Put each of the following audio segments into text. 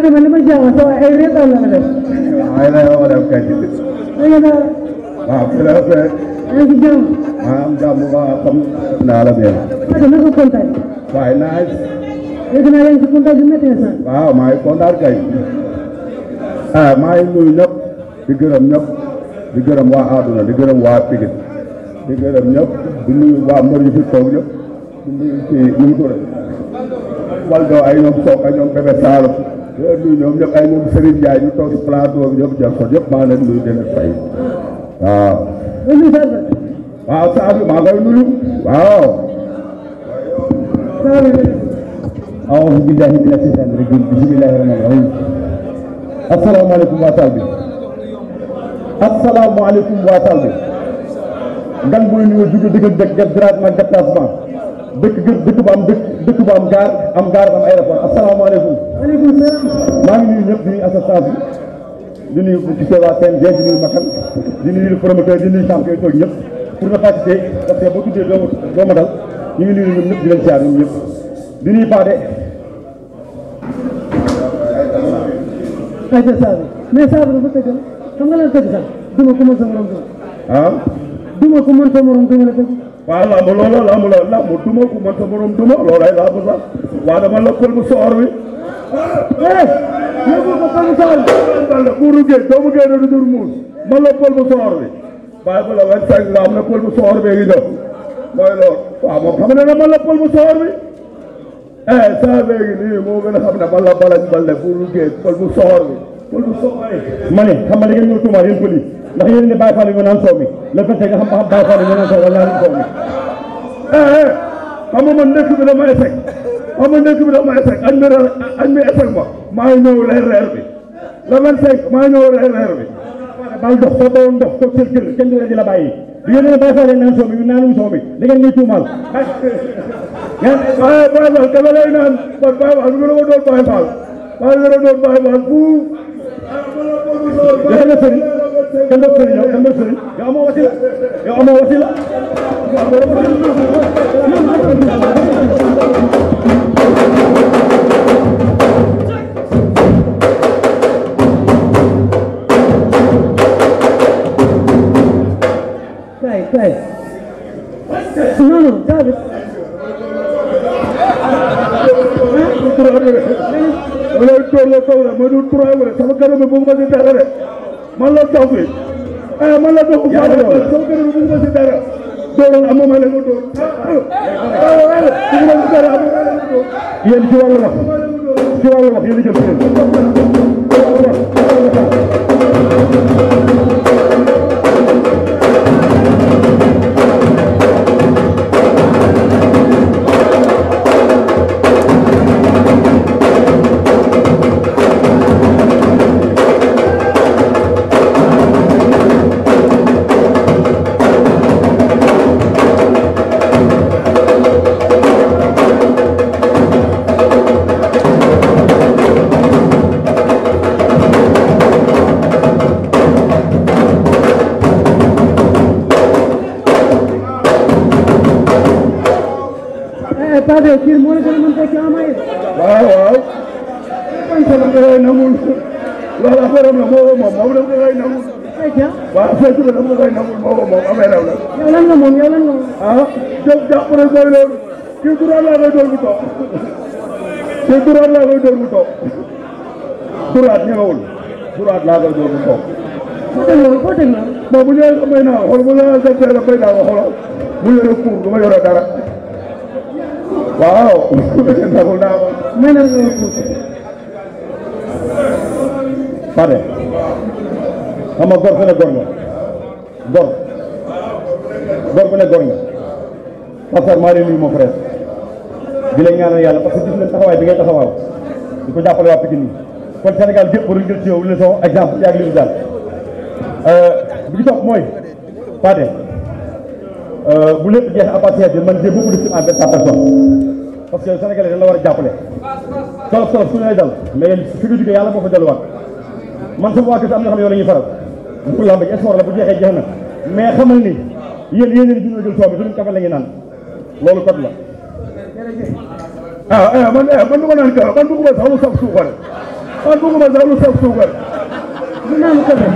Fadi man ma jaawa so ay reetal la def ay la yow def kay ay na waaw préfet ay ci jàmm am jàmm ba xam naa la bien Fadi na ko kontaan waaye naaj léegi naa leen ci kontaan bi métti sax waaw maa ngi kontaan kay maa ngi nuyu ñëpp di gërëm ñëpp di gërëm waa àdduna di gërëm waa Pikine di gërëm ñëpp di nuyu waa mbër yi fi toog ñëpp di nuyu ci nu mu tudd Waldo ay ñoom Sow ay ñoom Bébé Saloum di nuyu ñoom ñëpp ay ñoom Serigne Ndiaye ñu toog ci plateau bi ñëpp jël ko ñëpp maa leen nuyu dina fay waaw. waaw saa bi maa koy nuyu waaw. أعوذ بالله من الشيطان الرجيم بسم الله الرحمن الرحيم السلام عليكم واتالبي السلام عليكم واتالبي gan bu ñu jóge dëkk dëkk directement déplacement dëkk bu am gaar am aéroport asalaamaaleykum waaleykum salaam maa ngi nuyu ñëpp di nuyu assistance bi di nuyu ci waa TNG di nuyu Makal di nuyu le promoteur di nuyu champion toog ñëpp pour nga participer parce que boo tuddee doo ma dal ñu ngi nuyu ñoom ñëpp di leen siyaar ñoom ñëpp di nuyu Fade ayca Sadio mais Sadio dafa tëggal xam nga lan tëgg sax duma ko mën sa morom duma ko mën sa morom duma la tëgg waaw lamb loolu lamb duma ko mën sa morom duma loolay lamb sax waaw dama la pël bu soor wi yóbbu ko pël bu soor bi buuru géej doomu géej du dur muus ma la pël bu soor bi bàyyi ba la 25 nga am na pël bu soor bi ngi def mooy loolu waaw moom xam ne na ma la pël bu soor bi saa léegi nii moo gën a xam ne man la balañ balde buuru géej pël bu soor bi pël bu soor bi ma ne xam nga da ngeen ñëw tuumaal yéen pël yi ndax yéen ne Baye Fall yi ñu naan soow mi le fait que nga xam Baye Fall yi ñu naan soow wala naan soow mi xam nga man ndekk bi dama échec xam nga ndekk bi dama échec añ mi échec ma maa ngi ñëw reer bi le 25 maa ngi ñëw reer bi bal dox soo doon dox toog seen kër kenn du la di la bàyyi yéen ne Baye Fall yi naan soow mi ñu naanuñu soow mi da ngeen ñuy tuumaal waaye Baye Fall dama lay naan kon Baye Fall bi nga doon Baye Fall maa ngi doon Baye Fall fuuf kenn doon sëriñ kenn doon sëriñ yow amoo wasila yow amoo wasila kay non Sadio wala tool la taw la ma du trois wala sama kanam bi bëgg ma si dara de man la taw bi man la taw bi sama kanam bi bëgg ma si dara doon am ma la nga doon bëgg ma si dara am ma la nga doon yéen ci wàllu wax yéen a jël Sadio kii moo la gën a mën fekk amaay waaw man sama ngay nangul loolu affaire am la moom dama koy nangul waaw fekk na dama koy nangul moom affaire am la yow lan nga moom jàpp rek mooy loolu kii droit laa koy door bu toog droit laa koy door bu toog foo teg loolu bon bu ñëwee sa may naa xool bu la sa teel a bay naa ko xoolal bu yore cour du ma yore dara waaw nangul naa ko may na nga Fade xam nga gor fu ne gor nga gor fu ne gor nga Pastor maa ngi nuyu mon frère di la ñaanal yàlla parce que gis nañ taxawaay bi ngay taxawaaw di ko jàppale waa Pikine kon Sénégal gépp waruñu jël ci yow leçon exemple ci ak li ñu daal bi ci topp mooy Fade bu lépp jeex à partir de man j'ai beaucoup de estime envers ta personne parce que Sénégalais dañ la war a jàppale tolof su lay dal mais fi nga jógee yàlla moo fa delluwaat man sama waa kër am na xam ne yow la ñuy faral bu lamb ji sport la bu jeexee jeex na mais xamal ni yéen dina jël soo bi suñu kafe la ñuy naan loolu kot la man du ma naan kafe man bëgguma sax mu saf suukar man bëgguma sax lu saf suukar du naan kafe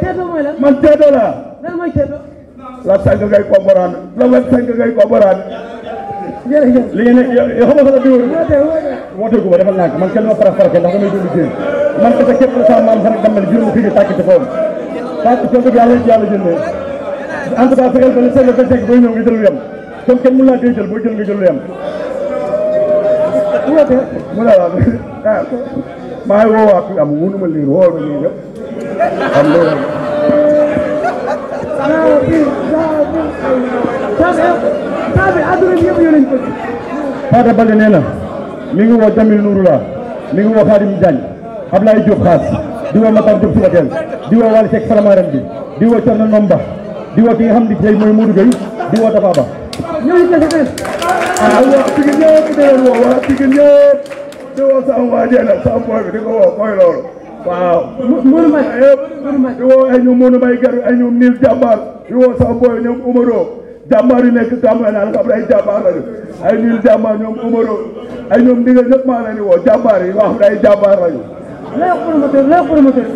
ceddo mooy lan man ceddo la lan mooy ceddo la sang ngay comprendre la wet sang ngay comprendre jërëjëf li ngeen ne yow xam nga sax woote gu ma defal naa ko man kenn ma fara fara ndax damay dund ci man kese képp la sama maam sax dama juróom fii di tàkk ci foofu parce que dëgg yàlla jëndee en tout cas fexeel ba le 5 booy ñëw nga jël lu yem comme kenn mën laa dee jël booy jël nga jël lu yem woote mu ne la maa ngi woo waa fi am wunuma liir woo ma ñii ñëpp am loolu saa bi àdduna bi yëpp yónnañ ko Fada Baldé nee na mi ngi woo Jamil Nouroula mi ngi woo Khadim Diagne Ablaye Diop Xaas di woo Matar Diop Subatel di woo Wally Seck Faramaren bi di woo Thierno Nomba di woo ki nga xam ne tey mooy Modou Gueye di woo Tafa Ba ñooñu kese kese waa Pikine ñëpp di leen woo waa Pikine ñëpp di woo sama waa jeena sama boy bi di ko woo mooy loolu waaw Mourou Mbaye yëpp di woo ay ñoom Mourou Mbaye gar ay ñoom Nil Jàmbaar di woo sama boy ñoom Umaro jàmbaar yu nekk Gambie naa la xam ne ay jàmbaar lañu ay Nil Jàmbaar ñoom Umaro ay ñoom ndigal ñëpp maa leen di woo jàmbaar yi wax ay jàmbaar lañu lay promoteur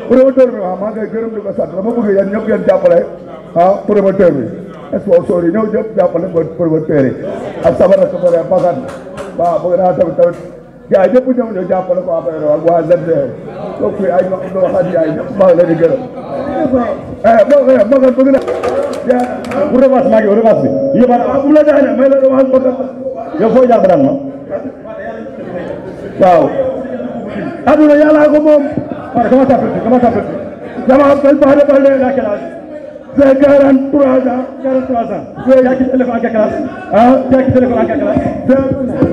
promoteur bi waaw maa ngi koy gërëm di ko sant dama bëgg yéen ñëpp ngeen jàppale promoteur bi sponsor yi ñëw ñëpp jàppale ko promoteur yi ak sama rakk ba Bakane waaw bëgg naa tamit gars yi ñëpp ñëw jàppale ko affaire ak waa ZD donc fii ay ñoo xam ne ay ñëpp maa ngi leen di gërëm Bakane bëgg na pour revanche maa ngi revanche bi yëpp bu la jaay ne may la revanche ko yow foo jaar ba daan ma waaw aduna yàlla ko moom comment t'appelles dama appelle Fada Baldé à quel âge c'est 43 ans 43 ans tu as quitté l'école en quelle classe tu as quitté l'école en quelle classe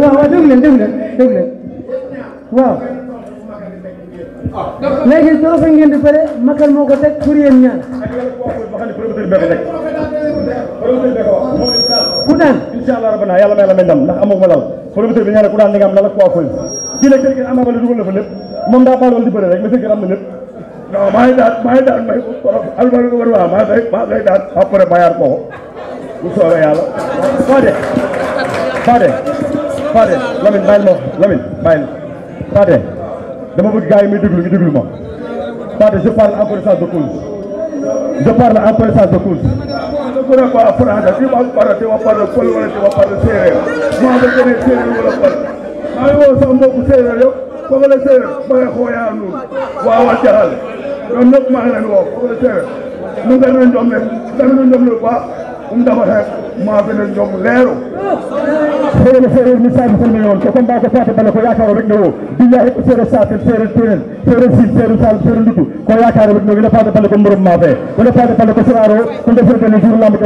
waaw déglu leen waaw léegi doo fa ngeen di bëre makal moo ko teg pour yéen ñaar ku daan inshallah rabbana yàlla may la may ndam ndax amoo ma lal promoteur bi ñaare ku daan li nga am la coiffeuse ci la kër gi Ama Baldé dugal na fa lépp moom daa baal woon di bëre rek mais fekk am na lépp non maa ngi daan may almal ko war waa maa ngay daan après mayaar ko bu soobee yàlla Fade Lamine bàyyil ma Lamine bàyyil Fade dama bëgg gars yi muy déglu ñu déglu ma Fade je parle en connaissance de cause ko na ba français ti ma parle pël wala ti ma parle séeréer maa ngi gën a séeréer wala pël maa ngi woo sama mbokku séeréer yëpp foog la séeréer ba nga xooyaa nuun waaw jaxal ñoom ñëpp maa ngi leen woo foog la séeréer mu nga na ñoom ne ba dafa xeex maa fi ne ñoom leeru séeréer mi saabi salmi yoon ko comme ba ko Fada Baldé ko yaakaaro rek ne wo billahi ko séeréer saatel séeréer tunen séeréer sin séeréer sal séeréer ndutu ko yaakaaro rek ne Fada Baldé ko mborom ma fe wala Fada Baldé ko siraro ko defete ne jour lamb